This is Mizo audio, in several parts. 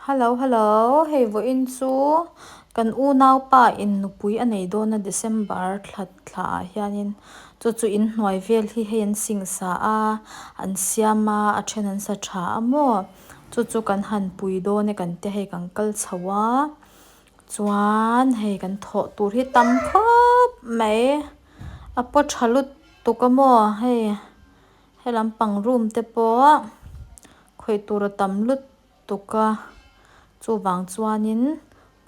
Hello hello hei vawiin chu kan unaupa in nupui a nei dawn a December thla thla ah hianin chu chu inhnuai vel hi hei an singsa a an siam a a then an sa tha a maw chu chu kan han pui dawn e kan tia hei kan kal chho a chuan hei kan thawh tur hi tam khawp mai a paw tha lutuk a maw hei. He lampang room te pawh khawih tur a tam lutuk a chuvang chuanin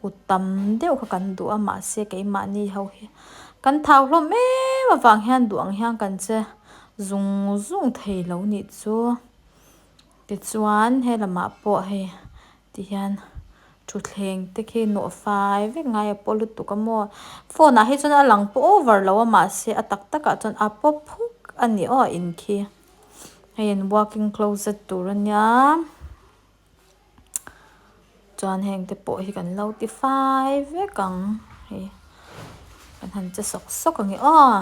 kut tam deuh kha kan duh a mahse keimahni ho hi kan thau hlawm em avang hian duh ang hian kan che zung zung thei lo nih chu tichuan he lamah pawh hei Ti hian thutthleng te khi nawh fai vek ngai a paw lutuk a maw phone ah hi chuan a lang pawh over lo a mahse a tak tak ah chuan a paw phuk a ni aw a in khi hei an walking closet tur a nia chuan heng te pawh hi kan lo ti fai vek ang hei kan han che sawk sawk ang e aw.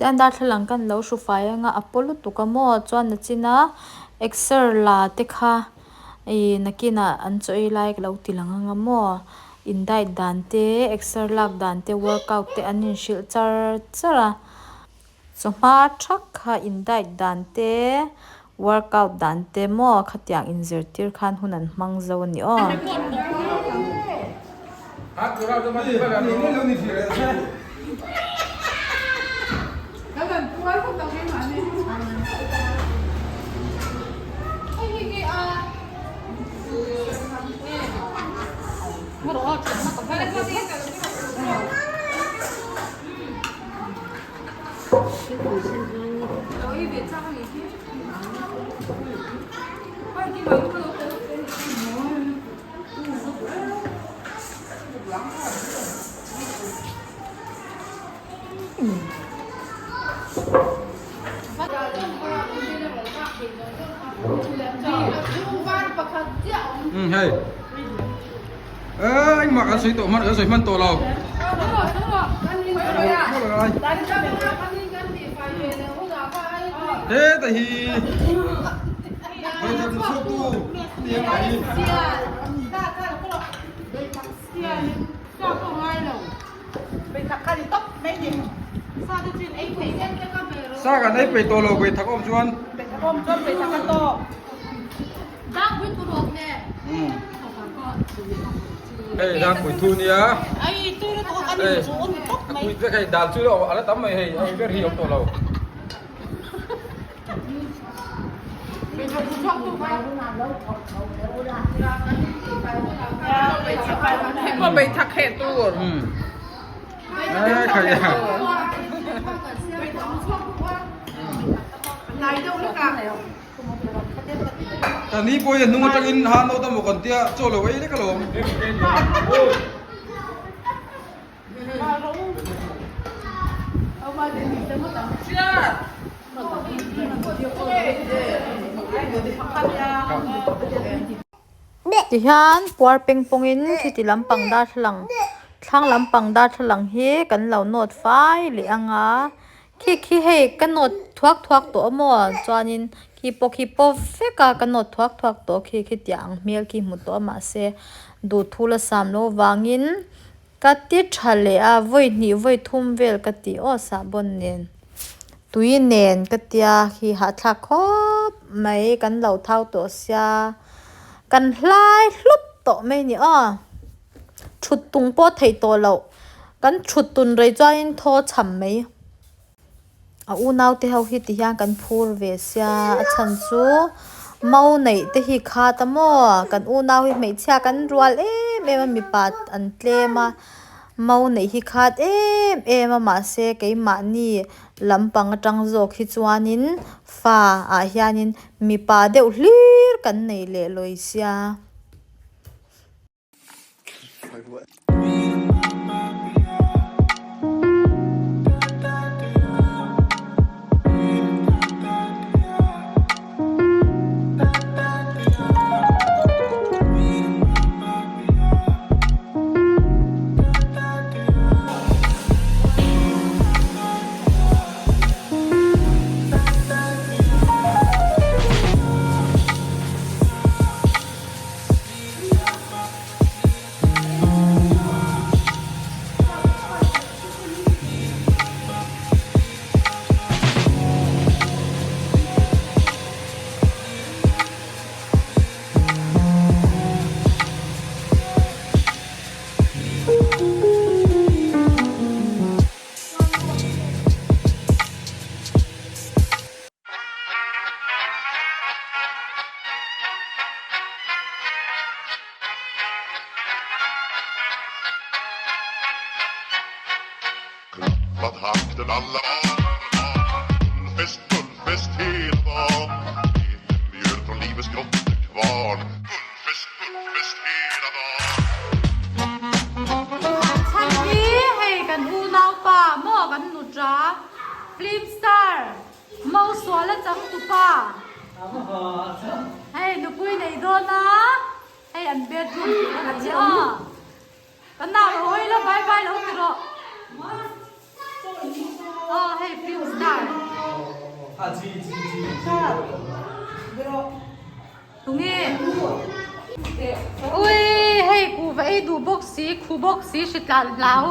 Chuan darthlalang kan lo hru fai anga a paw lutuk a maw chuan nachin a exer la te kha ih nakinah an chaw ei lai ka lo ti lang anga maw in diet dan te exer lak dan te workout te an inhrilh char char a chawhma thak kha in diet dan te workout dan te maw khatiang inzirtir khan hun an hmang zo a ni aw. Ừ hay. Ê, anh mặc áo suy tổ mắt áo suy măn tổ lầu. Thế thì bây giờ số tu tiếng này. Sa kan ei peih tawh lo bei thak awm chuan. Hei dan pui thu nia. Hei a pui vek hei dal chu a la tam mai hei a ei ber hi a awm tawh lo. Ni pawh hian hnung atangin han nawt emaw kan tia chaw lo ei lek alawm. Tihian puar peng pawngin khiti lampang darthlalang thlang lampang darthlalang hi kan lo nawt fai leh ang a. Khi khi hei ka nawt thuak thuak tawh a maw chuanin khi pawh khi paw vek a ka nawt thuak thuak tawh khi khi tiang ang hmel khi hmu tawh a mahse duhthu la sam loh vangin ka ti tha leh a vawi hnih vawi thum vel ka tih aw sahbawn nen tui nen ka tia khi hahthlak khawp mai kan lo thau tawh sia kan hlai hlup tawh mai a ni aw. Thut tung pawh theih tawh loh kan thut tun rei chuanin thaw chham mai. A unau te ho hi ti hian kan phur ve sia a chhan chu mau neih te hi khat a maw kan unau hi hmeichhia kan rual em em a mipa an tlem a mau neih hi khat em em a mahse keimahni lampang atang zawk hi chuanin fa ah hianin mipa deuh hlir kan nei leh lawi sia. Klappad hack den alla barn Fullfest, fullfest hela dagen Vetemjöl från livets grottekvarn Fullfest, fullfest hela dagen Chhan hi hei kan unaupa maw kan nuṭa film star Mausuala changtupa hei nupui nei dawn a hei an bedroom tih a ni a kan nau lo hawi la bye bye lo ti rawh aw hei film star tunge ui hei kuhva ei duh bawk si khu bawk si hritlan hlau.